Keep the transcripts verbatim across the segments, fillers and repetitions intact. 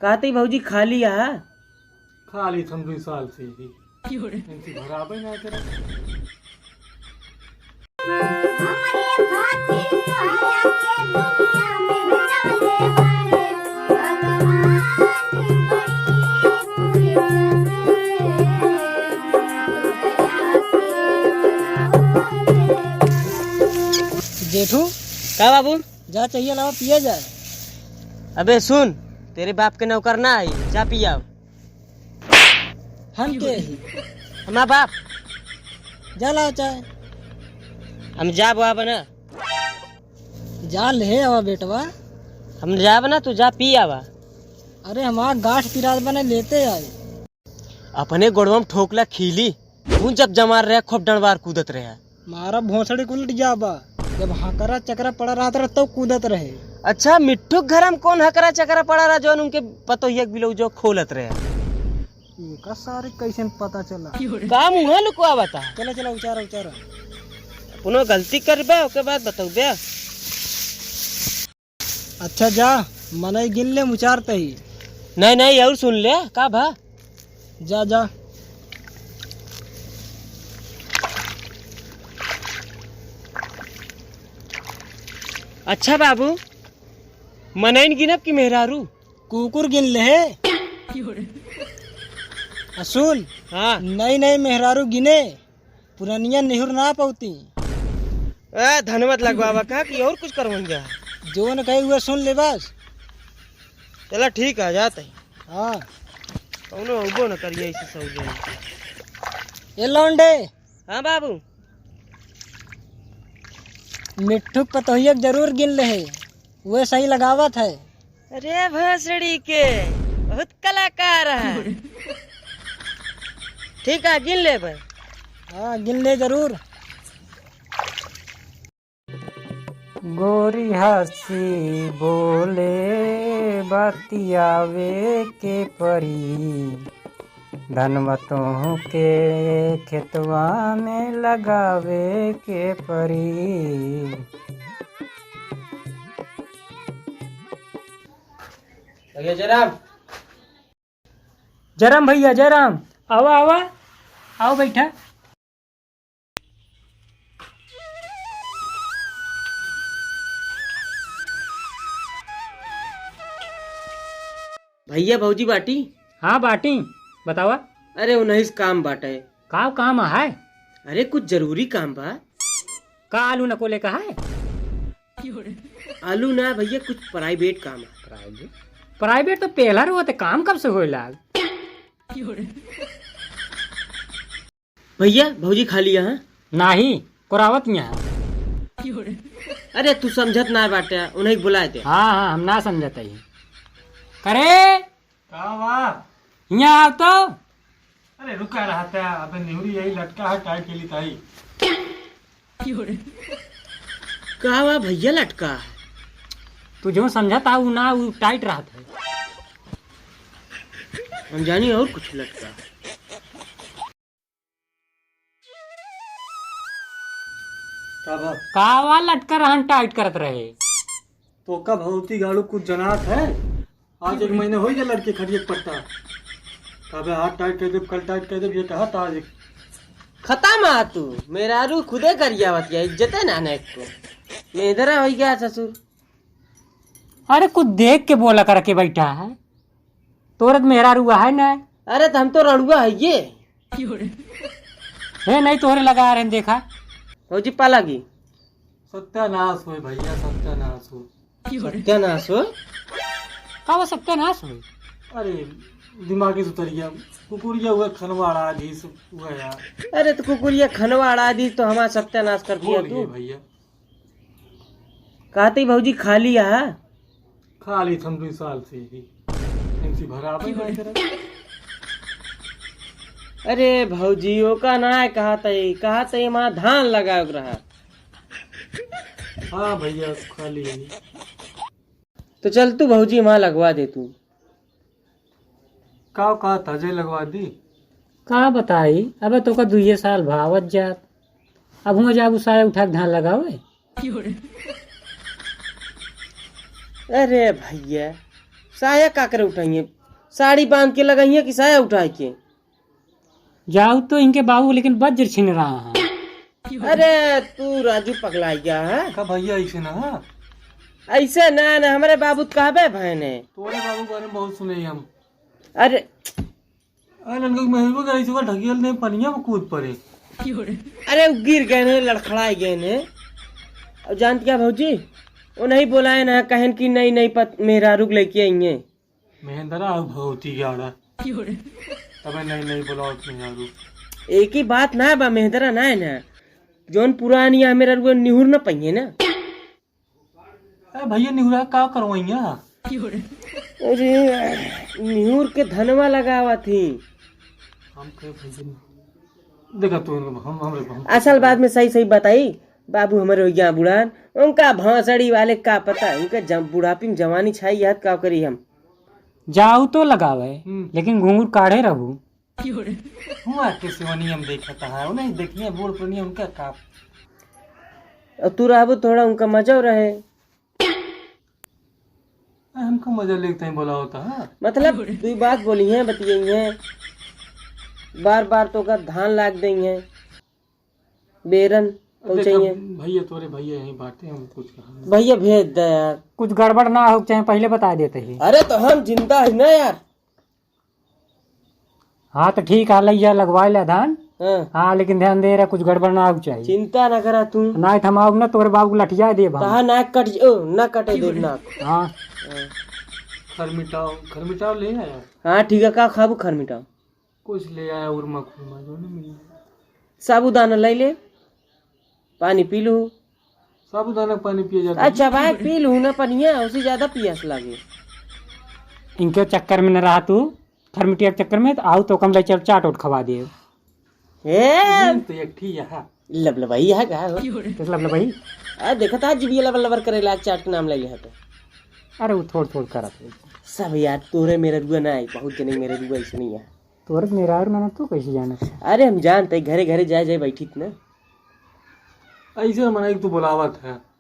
कहती भौजी खाली आ? खाली हम दुई साल से ही। इनकी भराबे ना करे। जेठू। का बाबू? जा चाहिए लावा पिया जाए। अबे सुन, तेरे बाप के नौकर ना आई, जा पियाओ। हम के ही? हमार बाप। जा लावा चाय। हम जाब आब ना। जा ले आवा बेटवा। हम जाब ना, तू जा पी आवा। अरे हमार गांठ पिरात बने लेते आई। अपने गोड़वा में ठोकला खीली, तू जब जमार रहे खूब डंडवार कूदत रहे। मारा भोसड़ी उलट जाबा, जब हकरा चकरा पड़ा रहत रहे तब कूदत रहे। अच्छा, मिट्ठू के घर में कौन हकरा चकरा पड़ा रहा जौन उनके पतोहिया के ब्लाउजो खोलत रहे? इनका सारे कैसे पता चला? का मुँह लुकवा बता? चला, चला, उचारा, उचारा। कोनो गलती करबे, ओके बाद बतौबे। अच्छा जा, मनई गिन ले, मुचारते ही। नहीं, नहीं, और सुन ले, का भा? जा, जा। अच्छा बाबू, मनइन गिनब कि मेहरारू? कुकुर गिन ले हे। आ सुन, हाँ। नई नई मेहरारू गिने, पुरनिया निहुर ना पौती। ए, धनवत लगवावा का कि और कुछ करवाएंगे? जोन कही हुए सुन ले बस। चला ठीक है, जाते हैं। हाँ। कौनो अउबो न करिए ऐसे सौजन। ए लौंडे। हाँ बाबू। मिट्ठू के पतोहिया के जरूर गिन ले है, वह सही लगावत है। अरे भोसड़ी के, बहुत कलाकार है। ठीक है, गिन ले भाई। हाँ, गिन ले जरूर। गोरी हंसी बोले बतियावे के परी, धनवा तोहके खेतवा में लगावे के परी। भैया जयराम। जयराम भैया, जयराम। आवा, आवा, आओ बैठा। भैया भौजी बाटी? हाँ बाटी, बतावा। अरे उन्हीं से काम बाटे। का काम है? अरे कुछ जरूरी काम बा। का आलू न को लेकर है? आलू ना भैया, कुछ प्राइवेट काम है। प्राइवेट? प्राइवेट तो पहला रहो, ते काम कब से होए लाग? भैया, भौजी खाली यहाँ? नाही, कोरावत यहाँ। अरे, तू समझत ना बाटे, उन्हें बुलाए दे। हाँ, हाँ, हम ना समझत ही। करे? का बा? यहाँ आओ तो। अरे, रुका रहता है, अबे निहुरी यही लटका है, टाइट के लिए ताई। का बा भैया लटका? तू जो समझत आ, उ ना, उ टाइट रहत है। हम जानी और कुछ लटका। का बा? कावा लटका रहन टाइट करत रहे? तो का भौती गाड़ू कुछ जनात है? आज एक महीने हो गया लड़के खटिए के पट्टा। काबे हाथ टाइट कर देब, कल टाइट कर देब, ये कहा था आज। खत्म आ तू, मेहरारू खुदे करियावत या, इज्जते ना ने को। मेहदरा हो गया ससुर। अरे कुछ देख के बोला करके बैठा है, तोरत मेहरारू है ना। अरे तो हम तो रड़ुआ है ये। हे नहीं तोहरे लगा रहे हैं, देखा। भौजी पालागी। सत्यानाश होए भैया, सत्यानाश हो। सत्यानाश हो? का वो सत्यानाश हो? अरे दिमाग से उतर गया। कुकुरिया हुआ खनवाड़ा जी से हुआ यार। अरे तो कुकुरिया खनवाड़ा दी तो हमारा सत्यानाश कर दिया बोल तू। ये भैया। कहती भौजी खाली आ? खाली हम दुई साल से ही इनकी भराबे नहीं करे। अरे भौजी, ओका ना कहा तई, कहा तई माँ धान लगावे के रहा। हाँ भैया, खाली ही। तो चल तू भौजी, माँ लगवा दे तू। का कहा था जे लगवा दी? का बताई, अबे तो का दुइये साल भावत जात, अब हुआ जाबू सारे उठा के धान लगावे। अरे भैया, साया का करे उठाइए? साड़ी बांध के लगाइए कि साया उठाए के? जाऊ तो इनके बाबू, लेकिन वज्र छिन रहा है। अरे तू राजू पगला गया है। का भैया ऐसे ना, हाँ? ऐसे ना, ना, हमरे बाबू तो कहबे भय ने। तोरे बाबू के बारे में बहुत सुने हम। अरे अरे लड़का के मेहरबू के ऐसे का ढकेल दे, पनिया में कूद पड़े। अरे वो गिर गए ने, लड़खड़ाए गए ने। और जानत क्या भौजी, वो नहीं बोलाए ना, कहन कि नई नई पत-, मेहरारू के लेके आई हैं। महेंद्रा और भगवती ग्यारह। तबे नई नई बोलावत मेहरारू। एक ही बात ना बा, महेंद्रा ना है ना, जौन पुरानी है मेहरारू निहुर न पाइए ना। ए भैया, निहुरा का करवाइया? अरे, निहुर के धनवा लगावा थी। हम कहे भैया, देखा तू इनको, हम, हमरे, हम असल बात में सही सही बताई, बाबू हमरे हो गया बुढ़ान, उनका भौसड़ी वाले का पता, उनका जम-, बुढ़ापी में जवानी छाई याद का करी हम। जाऊ तो लगावे, हम्म। लेकिन घूंघट काढ़े रहू। हुआ के सिवनिया में देखता है, उन्हें देखिए बूढ़ पुरनिया उनका का। और तू रहबू थोड़ा उनका मजा रहे। ए, हमका मजा लेके तहीं बोला होता है। मतलब, दुई बात बोली हैं, बतियाई हैं, बार बार तो का धान लाग देई हैं, बेरन अब देख, पहुँचाई अब हैं। भैया, तोरे भैया यहीं बाटे, हम कुछ कहा नहीं। भैया भेज दे यार। कुछ गड़बड़ ना हो चाहे पहले बता देते ही। अरे तो हम जिंदा है ना यार। हाँ, तो ठीक है, लइया लगवा ले धान। हाँ। हाँ, लेकिन ध्यान दे रहा, कुछ गड़बड़ ना हो चाहिए। चिंता ना करा तू। ना, हम आउब ना, तोरे बाबू को लठिया देब हम। कहा नाक कट ज-, ओ, ना कटे देब नाक। हाँ। हाँ। खरमिटाओ, खरमिटाओ ले आया। हाँ, ठीक है, का खाबू खरमिटाओ? कुछ ले आया, उरमा खुरमा, जो ना मिला। साबूदाना ले ले, पानी पी लू। साबूदाना के पानी पिए जाता है। अच्छा भाई, पी लू ना पनिया, उसे ज्यादा पियास लागे। इनके चक्कर में न रहा तू, खरमिटिया के चक्कर में, तो आऊ तो कम ले चल, चाट उट खवा दे। ए! तो एक ठी यहाँ। लबलबाई यहाँ का हो? किस लबलबाई? आ, देखा था, जीभिया लबर लबर करे लाग, चाट के नाम ले लिया तो। अरे, वो थोड़ थोड़ करत है। सब यार, तोरे मेहररुआ ना आई, बहुत जने मेहररुआ ऐसे नहीं है। तोरे मेहरारू ना, ना, तू कैसे जाने? अरे, हम जानते, घरे घरे जाए जाए बैठी थी ना। ऐसे ना मना, एक तो बुलावत है।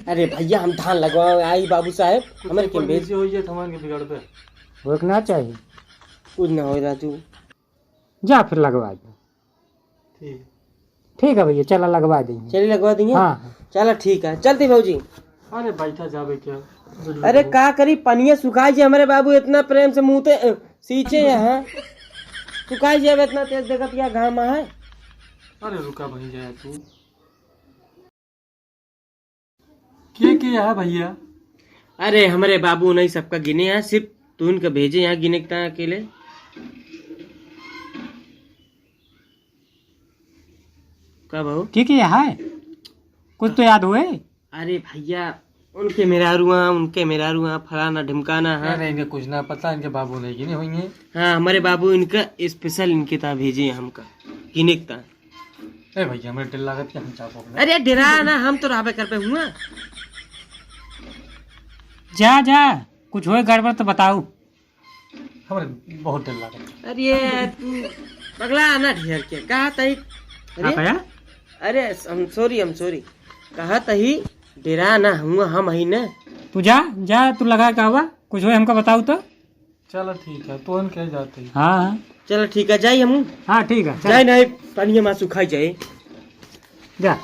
अरे भैया, हम धान लगवा आई बाबू साहेब, कुछ हमारे ऊपर के बेच नीचे हो जाए, हमारे के बिगड़ पे। वो ना चाहिए। कुछ ना हो राजू। जा फिर लगवा दे। ठीक। ठीक है भैया, चला लगवा देंगे। चलिए लगवा देंगे। हाँ, हाँ। चला ठीक है, चलती भौजी। अरे बैठा जावे क्या? अरे का करी, पनिया सुखाई जे हमारे बाबू इतना प्रेम से मुँहते, अ, सींचे हैं। सुखाई जे अब इतना तेज देखत या घाम है। अरे रुका भाई, जाए तू। के के यहाँ भैया? अरे हमरे बाबू नहीं सबका गिने हैं, सिर्फ तू इनका भेजे यहाँ गिने के ताँ अकेले। का भाऊ? के के यहाँ है? कुछ तो याद हुए? अरे भैया, उनके मेहरारुआ, उनके मेहरारुआ, फलाना ढिमकाना है। अरे इनके कुछ ना पता, इनके बाबू नहीं गिने होंगे। हाँ, हमारे बाबू इनका special इनके ताँ भेजे हैं हमका गिने के ताँ। ए भैया, हमरे डर लागत कि हम चापो अपने। अरे डेरा ना, हम तो रहबे कर पे हुआ। जा, जा, कुछ होए गड़बड़ तो बताऊ। हमरे बहुत डर लागत। अरे तू पगला ना ढेर के, कहा तही। अरे, हाँ, भैया? अरे, I'm sorry, I'm sorry। कहा तही डेरा ना, हुआ हम ही ना। तू जा, जा, तू लगा के आवा, कुछ होए हमका बताऊ तो। चलो ठीक है, तो हम कह जाते हैं। हाँ, हाँ। चलो ठीक है, जाई हमू। हाँ, ठीक है, चल। जाई नहीं, पानी में सुखाई जाए। जा।